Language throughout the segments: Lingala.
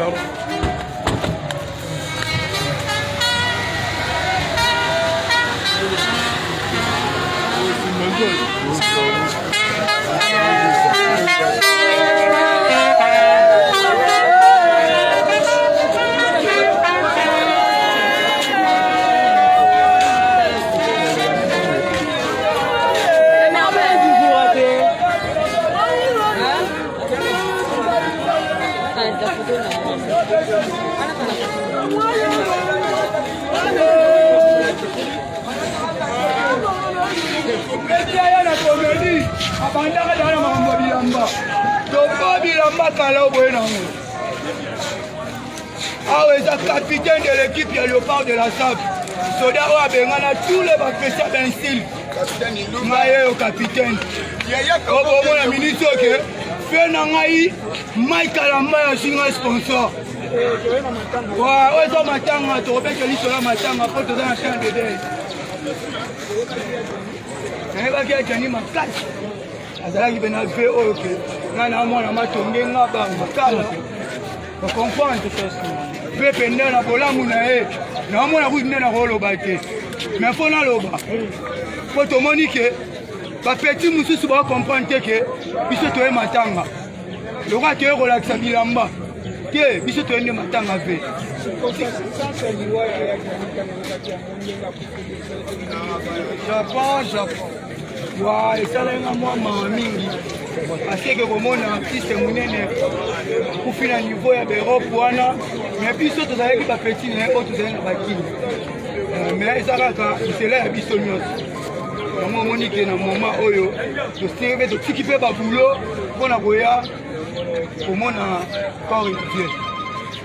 Pardon. Aya na komedi abandaka daa na makambo ya bilamba tobo bilamba kala oboye nango awa eza capitaine de l'équipe ya léopard de la save soda oyo abengana tous les bapesa bensil ngai yeyo capitaine okomona miniti oke fe na ngai mike kalamba ya singa sponsor oyo eza matanga tokobeta liso ya matanga mpo toza na champ de deuil nayebaki ajani makasi azalaki mpe na ve oyo ke ngai na mwana matonge nga bango kala ocomprendre mpe pende na bolamu na ye naomona kutu nde nakoloba te mais mpo naloba mpo tomoni ke bapeti mosusu baocomprendre te ke biso toye matanga lokola toye kolakisa bilamba te biso toye nde matanga ve Japon, Japon. Wa esalaki nga mwa mawa mingi aseke komona artiste monene akufi na niveau ya baeurope wana me biso tozalaki bapeti na ye oyo tozali na bakini euh, me eza kaka nzela ya biso nyonso yango omoni ke na moma oyo tosiki mpe totiki mpe babulo mpo na koya komona corps dieu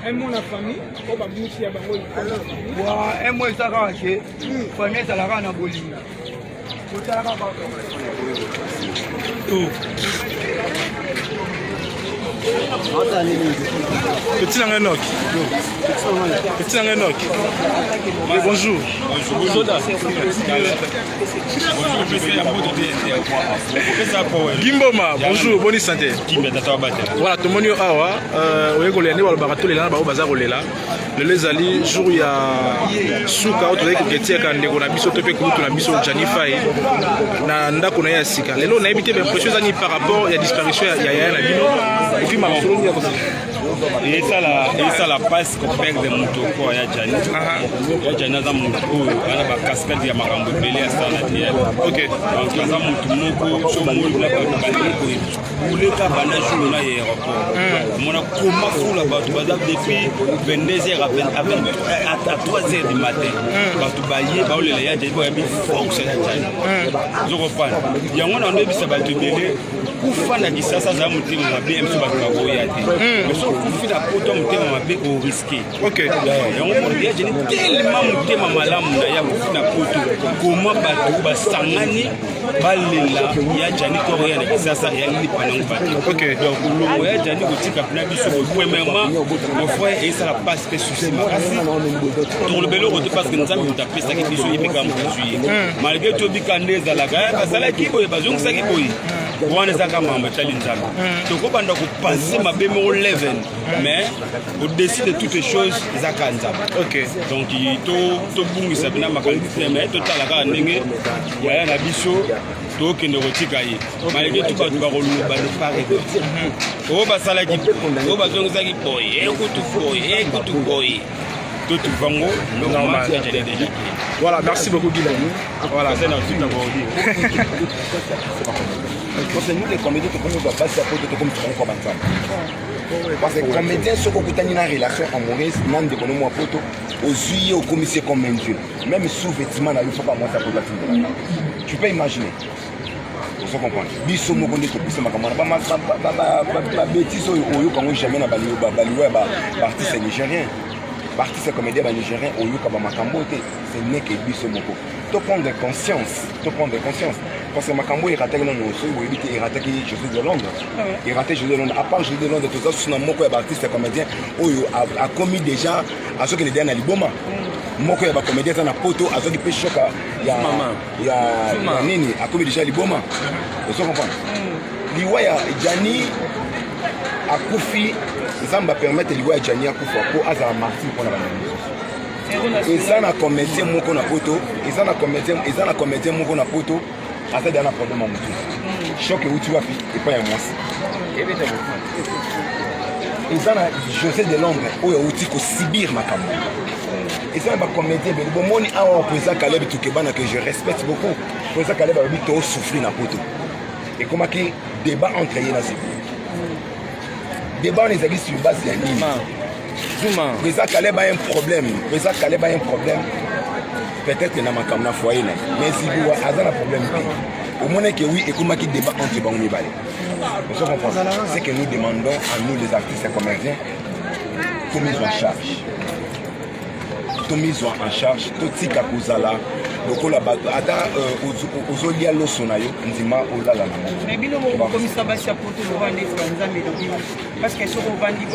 un mot na famille oyo babungisi ya bango wa un mot eza kaka ke famille ezalaka na bolingo totalaka Petit nanga Enoch. Petit nanga Enoch. Oui, bonjour. Bonjour. Gimboma, bonjour, bonne santé. Voilà, tomoni yo awa, euh, oye kolela nde balobaka tolela na bango baza kolela. Lelo ezali jour ya suka oyo tozali koketiaka ndeko na biso to mpe kulutu na biso Gianni Faye na ndako na ye ya sika. Lelo nayebi te baimpression eza nini par rapport ya disparition ya yaya na bino et puis masolo nini ya kozala esala esala mpasi koperdre moto okoa ya jani ya jani aza moto oyo ana bacascade ya makambo ebele asala na théâtre donc aza moto moko somoni na bato balingi koyebuleka banda jour na ya aéroport omona koma fula bato baza depuis 22 heures à 3 heures du matin bato baye baolela ya jani bayabi force ya jani ozokopana yango na ndoyebisa bato ebele kufa na kisasa azala motema mabe mso bato bakoya te hmm. mais soki okufi na poto motema mabe oriske yango ya jeni telema motema malamu na ye akufi na poto koma bato basangani balela ya jani koro ya na kisasa ya lipa nango bato donc kolongo ya jani kotika mpena biso boye premièrement mon frère esala mpasi mpe susi makasi tokoloba eloko te parce que nzambe moto apesaki biso ye mpe kaka moto azwi ye hmm. malgré tobika nde ezalaka eh, basalaki boye bazongisaki boye hmm. wana eza kaka makambo etali nzambe hmm. tokobanda kopense mabe moko leven mais au-dessus de toutes choses eza kaka nzambe donc tobungisa mpena makanisi te mais totala kaka ndenge yaya na biso tokende kotika ye malgré tout bato bakoloba de part et d'autre oyo basalaki oyo bazongisaki boye ekutu boye ekutu boye totrouve yango normal déjà. Voilà, merci beaucoup Guy. Voilà, c'est notre suite Parce que nous les comédiens tokomi kozwa basi ya poto tokomi tokomi kwa banzambe parce que comédien soki okutani na relation amoureuse na ndeko no mwa poto ozwi ye okomisi ye comme un dieu même sous vêtement na yo soki amwasi ya poto atindelaka tu peux imaginer ozo comprendre biso moko nde topesa makambo wana babétise oyo oyoka yango jamais na baliwa ya baartiste nigérien baartiste comédien banigérien oyoka bamakambo te ce n'est que biso moko to prendre conscience to prendre conscience parce que makambo oyo erataki nano soki boyebi te erataki José de Londres erate José de Londres à part José de Londres toza susu na moko ya baartiste comédien oyo akomi déjà azokende deya na liboma moko ya bacomédien aza na poto azwaki mpe choc ya ya nini akomi déjà liboma ozo comprendre liwa ya Gianni akufi. Nzambe apermettre liwa ya Gianni akufa mpo azala martyr mpo na bandeko mosusu. Eza na comédien moko na poto, eza na comédien, eza na comédien moko na poto aza deja na problème ya motu. Choc euti wapi? Epai ya mwasi. Eza na José de Londres oyo auti kosibir makambo. Eza na bacomédien ebele. Bomoni awa président Caleb Tukebana que je respecte beaucoup. Président Caleb alobi tosouffrir na poto. Ekomaki débat entre ye na Zibu. Débat wana ezalaki sur base ya nini? Président Caleb a un problème. Président Caleb a un problème. Peut-être na makambo na foyer na ye. Mais Zibu aza na problème te. Omonaki oui ekomaki débat entre bango mibale. Vous comprenez? Ce que nous demandons à nous les artistes et comédiens, tout mise en charge. Tout mise en charge, totika kozala lokola bato ata ozolia loso na yo ndima olala na ngo. Mais bino bokomisa basi ya poto lokola neti banzambe na bino, parce que soki ovandi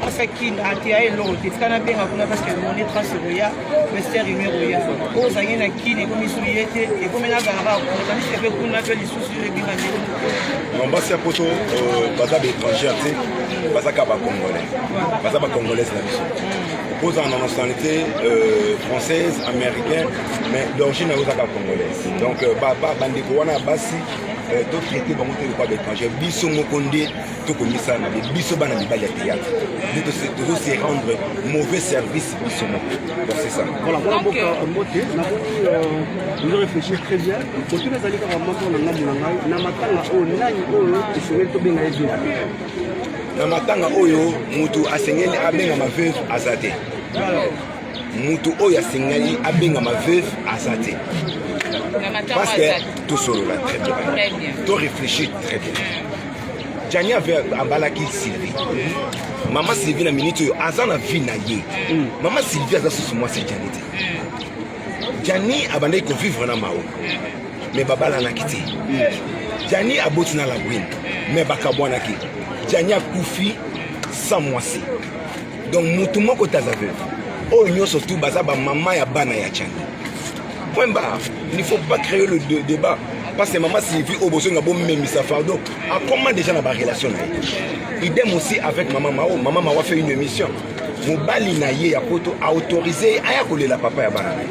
asaki ate ya eloko te, tika nabenga kuna parce que mone trace ekoya, western union ekoya, oyo ozangi na kini ekomi su ye te, ekomi na galaka kuna, tandis que mpe kuna mpe lisusu yo ebima ndenge. Non, basi ya poto baza baétranger te, baza kaka bacongolais, baza bacongolaise na biso. Okozala na nationalité française, américaine, mais d'origine nayo ozaka congolaise. Donc bandeko wana ya basi, totraite bango te lokola baétranger. Biso moko nde tokomisala mabe, biso bana mibali ya théâtre nde tozo se rendre mauvais service biso moko. Donc c'est ça. Voilà, mwana mboka, mbote. Namoni ozo réfléchir très bien. Motuna ezali kaka moko na ngambo na ngai: na matanga oyo, nani oyo esengeli tobenga ye veuve? Na matanga oyo, mutu asengeli abengama veuve aza te. Mutu oyo asengeli abengama veuve aza te, parce que tosolola très bien, to réfléchir très bien. Gianni avait abalaki Sylvie. Mama Sylvie na minute oyo aza na vie na ye. Mama Sylvie aza susu mwasi ya Gianni te. Gianni abandaki kovivre na Mao, mais babalanaki te. Gianni aboti na Labrine, mais bakabwanaki. Gianni akufi sans mwasi, donc mutu moko te aza veuve. Oyo nyonso tu baza bamama ya bana ya Gianni, point barre. Il ne faut pas créer le débat, parce que mama Sylvie oyo bozonga bomemisa fardeau, akoma déjà na barelation na ye. Idem aussi avec mama Mao. Mama Mao a fait une émission, mobali na ye ya poto aautorise ye aya kolela papa ya bana na ye.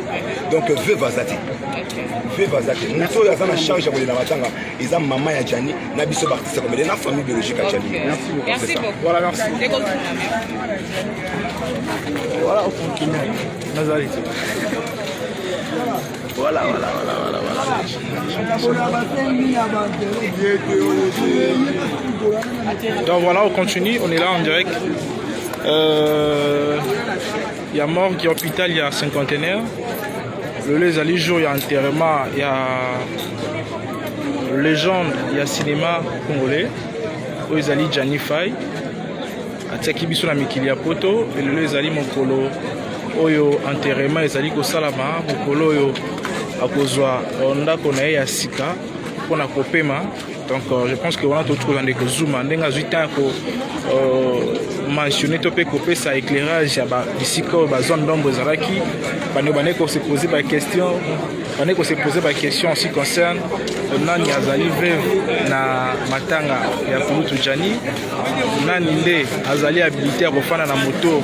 Donc veuve aza te, veuve aza te. Moto oyo aza na charge ya kolela matanga eza mama ya Gianni na biso baartiste comédien na famille biologique ya Gianni. Merci C'est ça. beaucoup. Voilà, merci. Voilà, on continue. Nazali. Voilà. Donc voilà, on continue, on est là en direct. Il y a morgue, il y a hôpital, il y a cinquantenaire. Le les jour, il y a enterrement, il y a légende, il y a cinéma congolais. Oyo ezali Gianni Fay, atiaki biso na mikili ya poto. Elelo ezali mokolo oyo enterrement ezali kosalama, mokolo oyo akozwa ndako na ye ya sika mpona kopema. Donc je pense que wana toti kozwa ndeko Zuma ndenge azwi temps ya ko mentionner to mpe kopesa éclairage ya bisika oyo bazone d'ombre ezalaki. Bandeko bandeki kose poser baquestion, bandeki kose poser baquestion en ce qui concerne nani azali veuve na matanga ya kulutu Gianni, nani nde azali habilité ya kofanda na moto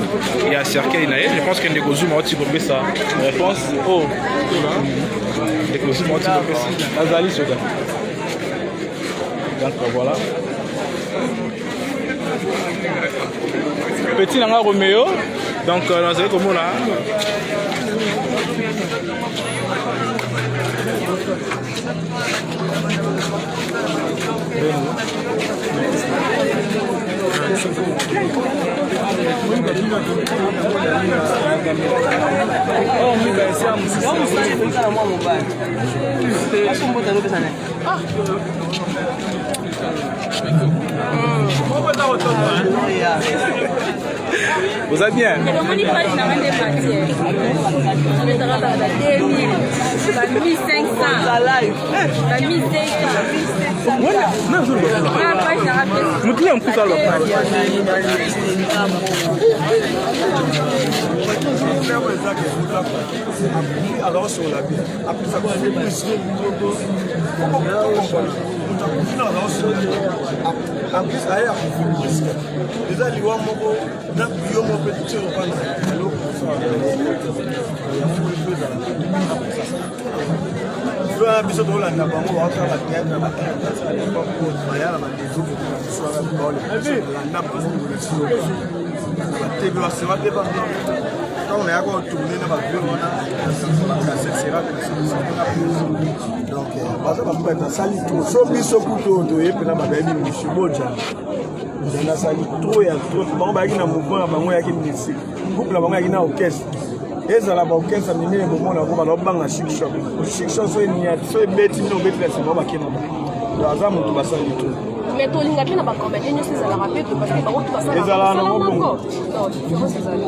ya cercueil na ye. Je pense que ndeko Zuma oti kopesa réponse. Oh, ndeko Zuma oti kopesa, azali soda. Donc voilà, petit na nga Romeo. Donc nazali komona oza bien. Omoni page na nga nde matière obetaka ba 2000, ba 1500, ba 1500 na page na nga. Motu ya mokusa aloba. Azakosolola bien. Akufi na azao. En plus aye akufi brusque, eza liwa moko na yo moko mpe tie ovanda eloko yango mpe ezala wana. Biso tolanda bango, baosala bathéâtre na bathéâtre, baya na badezo na biso wana, baolanda bango batv basera mpe bango. Ntango nayaka otourne na bavie wana, sera. Donc baza baprêtre, asali trop. So biso kutu oyo toye mpena, babayebi monsieur Boja nasali trop ya trop. Bango bayaki na mouvement na bango, eyaki musique, groupe na bango eyaki na orchestre. Ezala baorchestre minene, bomona ko bana obanga Chic Choc. Chic Choc so eniati, so ebeti bino, obeti na nsima, bakenda bango. Donc aza moto basali trop. Mais tolinga mpe na bacomédien nyonso ezalaka mpe to, parce que bango to Ezalaka nango bongo. Non, différence ezali.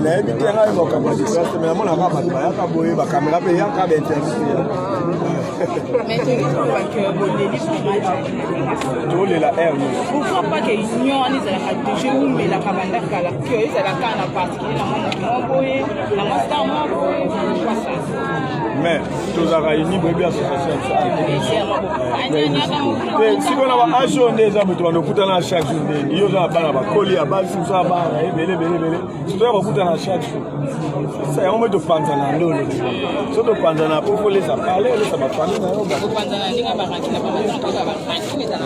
Nayebi te, ngai makambo ya différence te, mais namonaka bato bayaka boye, bacaméra mpe eyaka, bainterview mpe ya. Mais tolingi toloba ke boleli vraiment. Tolela aire nyonso. Pourquoi pas ke union wana ezalaka déjà, eumelaka banda kala, ke ezalaka na particulier na mwa moto moko boye, na mwa star moko boye? Pourquoi ça? Mais tozalaka uni, boyebi association ya biso te. Sikoyo na baage oyo nde eza moto bando okutana chaque jour, nde yo oza na bana bakoli ya basi, mosu na bana na ye ebele ebele ebele, toya kokutana chaque jour. Sa yango moi topanzana nde olobi so topanzana po folesa pale, olesa bafamille na yo.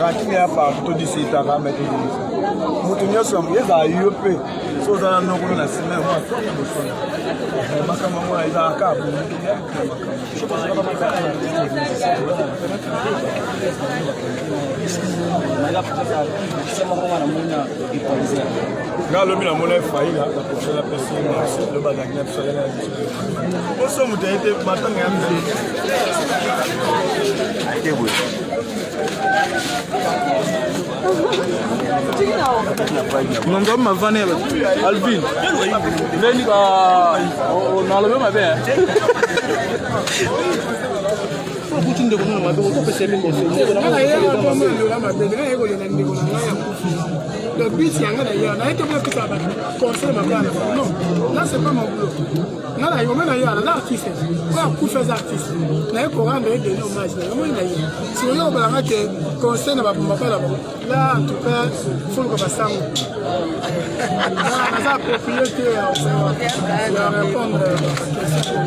Rancune ya partout, todisikaka, mais todilisa moto nyonso ezala yo mpe. So oza na nokolo na nsima yango, aswana boswana makambo yango ezalaka bongo. Makambo nga alobi namona efaila na professeur, apesi merci. Lobi azalaki na biso, alaki na biso poso, moto aye te matanga ya mzee. Nonga mavane ya Alvin ndeni ka nalobi mabe okuti ndeko nona mabe, okopesa ye conseil. Ndeko na mabe, naye kolela ndeko na ngai akufi. Donc but ya ngai na ye, naye te kopesa bato conseil mabala na bango. Non, là c'est pas mon boulot. Nga na yome na ye, aza artiste oyo akufi, aza artiste, naye korendre ye dernier hommage na yomoi na ye. Sikoyo obalanga ke conseil na mabala bango, là en tout cas foluka basango. Naza approprié te ya répondre question.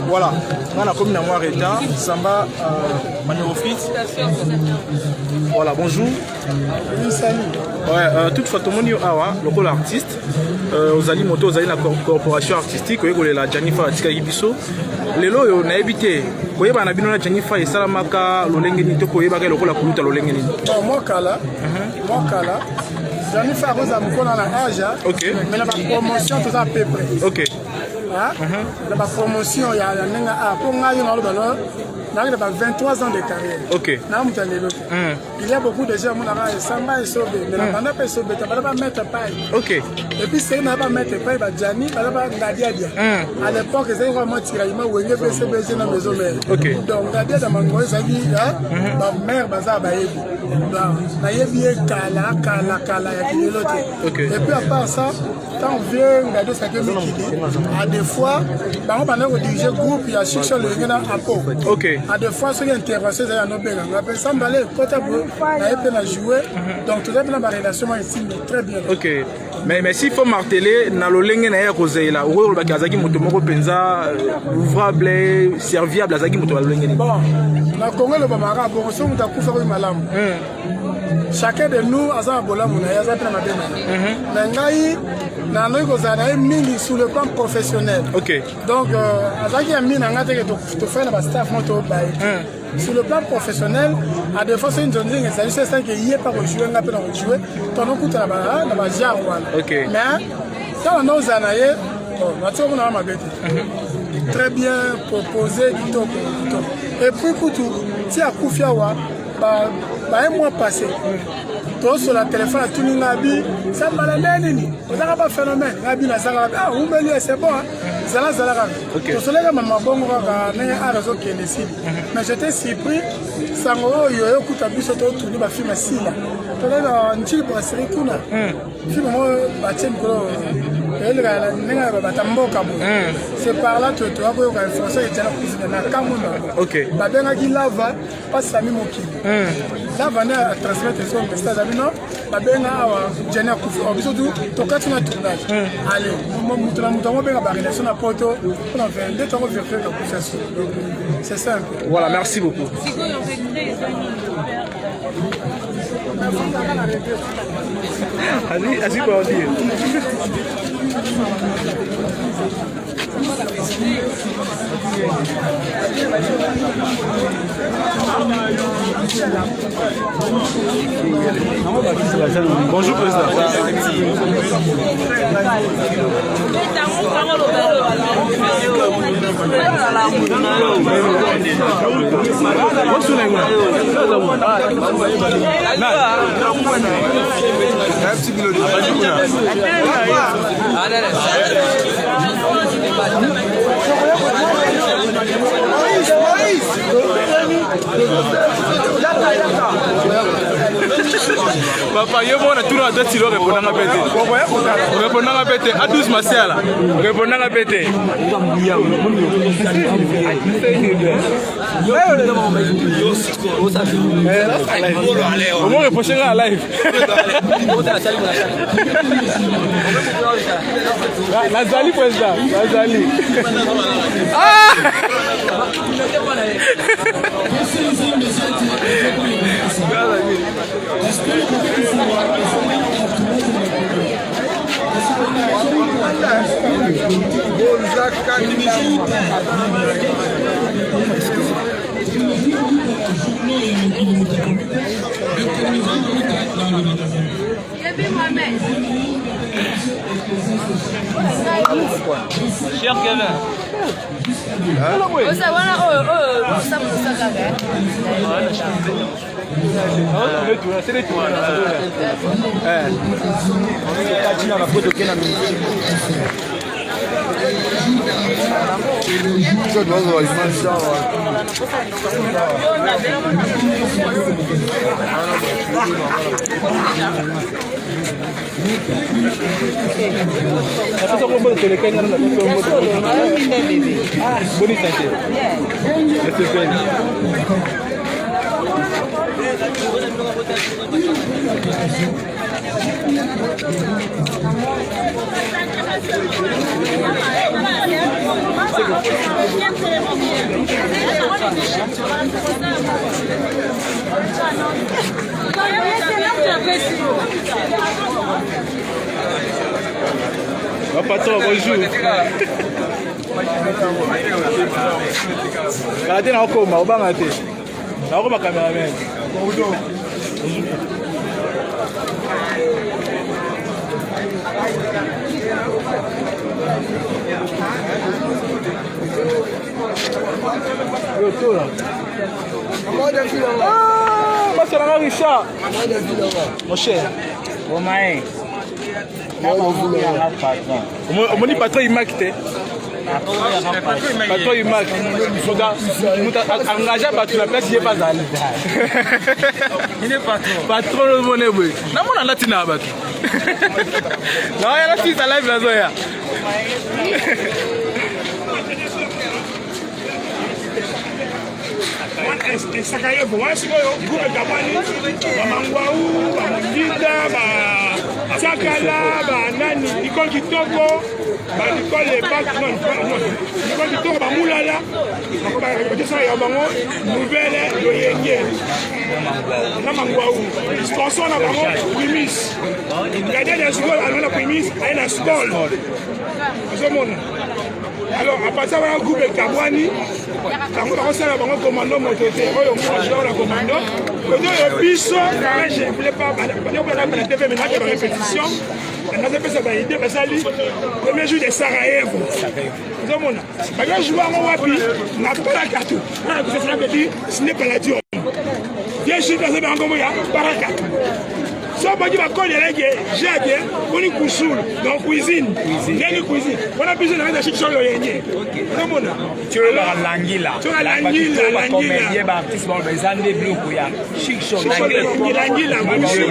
Voilà, nga nakomi na mwa retard. Samba Manérofit, voilà, bonjour. Oui, salut. Ouais, toutefois tomoni yo awa lokola artiste, ozali moto ozali na corporation artistique, oye kolela Gianni Fa atikaki biso lelo oyo. Nayebi te koyebana na bino na Gianni Fa esalamaka lolenge nini, to koyebaka lokola kuluta lolenge nini? Bon, mwa kala, mwa kala. Gianni Fa akozala mokolo na âge, mais na bapromotion toza à peu près. Na bapromotion ya ndenge a mpo ngai yo naloba no, nayaki na ba 23 ans de carrière. Na moto ya lelo te. Il y a beaucoup de gens amonaka esamba esobe, mais na banda mpe esobe te, banda bamaître pai. Et puis sei na bamaître pai, bajani baza bangadiadia. À l'époque ezalaki kaka mwa tiraillement Wenge BCBG na Maison Mère. Donc ngadiadia mango ezalaki, bamare baza bayebi. Donc nayebi ye kala kala kala ya kilelo te. Et puis à part ça, ntango vieux Ngadi osaki mikili, à des fois bango banda kodirige groupe ya Chic Choc Loyenge na Apo. À des fois soki intervention ezali, yanobenganga mpe Sambale, ekota boye, naye mpe na jouer. Donc toza mpe na barelation moko esimbi très bien. Ok, mais s'il faut marteler na lolenge na ye ya kozela, okoki kolobaki azalaki moto moko mpenza ouvrable, serviable, azalaki moto ya lolenge nini? Bon, na Congo elobamaka bongo, soki moto akufa koyi malamu. Chacun de nous aza na bolamu na ye, aza mpe na mabe na ye. Mais ngai nandoki kozala na ye mingi sur le plan professionnel. Donc azalaki ya mingi na ngai teke tofai na bastaff mo tobaye. Sur le plan professionnel, à des fois soki nzonzinga ezali, so esalaki ye mpa kojoue, ngai mpe na kojoue, tonokuta na bagenre wana. Mais ntango nda ozala na ye, bon, natika komona mabe te, très bien proposé, kitoko kitoko. Et puis kutu ti akufi awa, ba un mois passé, tosola telefone, atuni nga bi Sambala nde nini, ozaka ba phénomène. Nga bi nazaka ah umeli, c'est bon, zala zala kaka. Tosolaka mama bongo kaka ndenge art ezokende esili. Mais j'étais surpris, sango oyo eyokuta biso totuni bafilme esila, tozali na Ntili Brasserie kuna, film moko batie mikolo. Eleka na ndenge ya bata mboka boye. C'est par là que toya koyoka information etiana kufina na kamwe bango. Babengaki lava pa Sami Mokili. Lava nde a transmettre so message abi non babenga awa Gianni akufi. Oh, biso tu tokati na tournage. Allez, moto na moto yango obenga ba relation na poto mpona nde tango vérifier kakufi aso. C'est simple. Voilà, merci beaucoup. Azwi bordure. Bonjour président. Papa, yo mona tuna ata tilo repondanga pe te. Repondanga pe te. A 12 masiala. Repondanga pe te. Omo reproche nga live. Nazali président, nazali. Ah! Cher Kevin. Oza wana oyo oyo osamusa kaka. Boni santé. Patron, bonjour. Kala te nakokoma obanga te nakokoma cameraman. Yo tola. Ah, masala Richard. Mon cher. Omae. Omoni patron imaki te. Patron imaki. Moto engage bato na place ye bazali. Patron omone boye. Namona alati na bato. Naoya natisa live nazoya. Sakayevo wana sikoyo groupe ekabwani bamangwau bamongita batiakala banani nikole kitoko banikole nikole kitoko bamulala bakosala ya bango nouvelle loyenge na mangwau sponsor na bango primis gardien ya sikoyo alonga na primis aye na skol ozomona alors à partir wana groupe ekabwani bango bakosala bango commando moto te oyo moajor na commando kote oyo biso je voulais pas banakobana na tv mais nake barépétition nazopesa baide basali premier jour de sarajevo ozomona bakojoue yango wapi na barakatu wana kosasana bebi sine paladium ye juif azobenga nkombo ya barakatu. So boki bakoleleke jacke boni kusulu donc cuisine ndenge cuisine wana biso na kati ya chic loyenge ozomona tioyebaka langila langila bacomédien baartiste baloba eza nde biloko ya chic langila mundela.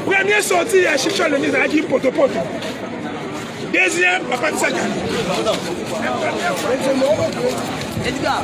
Première sortie ya chic lolenge ezalaki potopoto, deuxième bapatisaki. Edgar.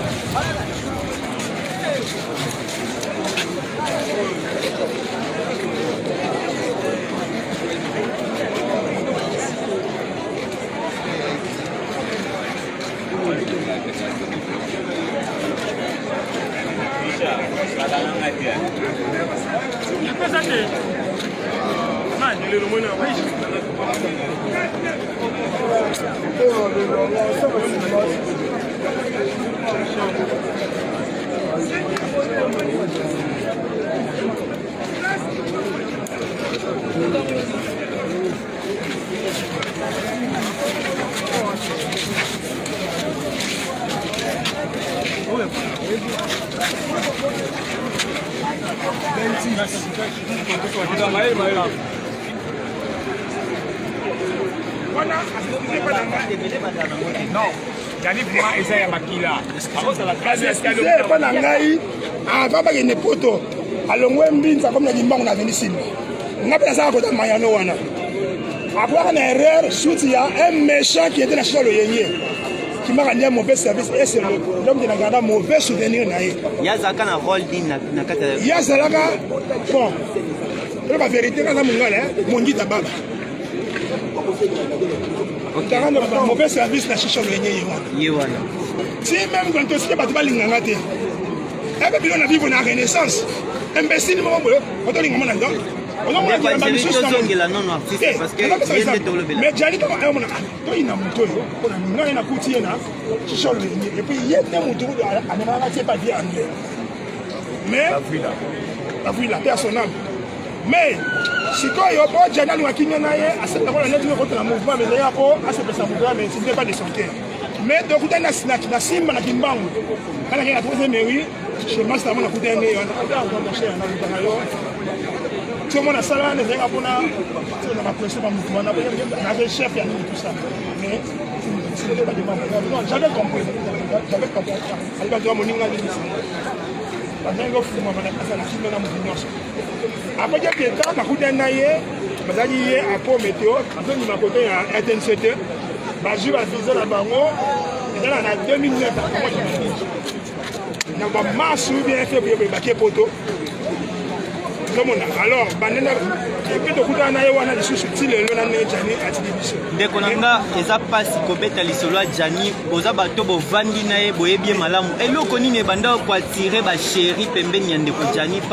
Non, Dani vraiment eza ya makila. Epa na ngai avant bakende poto, alongwe Mbinza komi na Kimbangu na avenue Simba. Nga mpe nazalaka kota mayano wana. Akwaka na erreur suite ya un méchant qui était na chicha loyenge kimaka nde mauvais service et c'est l'homme de na garda mauvais souvenir na ye. Ye azalaka na rôle nini na kati ya? Ye azalaka, bon, oyo bavérité, nga aza mongala mongita baba taka mauvais service na chicha loyenge ye wana. Ye wana. Ti même quand tosike bato balinganga te, ebe bino na vivre na renaissance, imbécile moko boye otolinga mona ndo. Tozongela nono artiste parce que ye nde tolobela. Mais Jali kaka ayomona toyina moto oyo mpona ngai nakuti ye na chicha loyenge et puis ye nde motu amemaka tie pa vie anglais, mais Bavuila mpe ya son âme. Mais sikoyo po Jani alingaki kimia na ye, asalaka na neti kota na mouvement, mais ezalaki po asepesa mouvement, mais ce n'était pas de son cœur. Mais tokutani na Sinaki na Simba na Kimbangu, kanaki na troisième rue chez master mo, nakutani ne wana cher nalutaka yo ti omona asala wana, ezalaka mpona na bapression bamutu wana naza chef ya nini, tout ça. Mais non, j'avais compris, j'avais compris. Alibaki wa moninga nini, bazangi ofungwama na kasa na kimia na motu nyonso. Après quelque temps nakutani na ye, bazalaki ye apo météo azondima kote ya RTNC te, bazwi bavisa na bango, ezala na 2009 na bamars ou bien février, boye bakie poto ozomona. Alors bandenda epe tokutana na ye wana lisusu ti lelo na ndenge Jani atiki biso. Ndeko na nga, eza mpasi kobeta lisolo ya Jani. Boza bato bovandi na ye, boyebi ye malamu. Eloko nini ebanda koattirer bachéri pembeni ya ndeko Jani?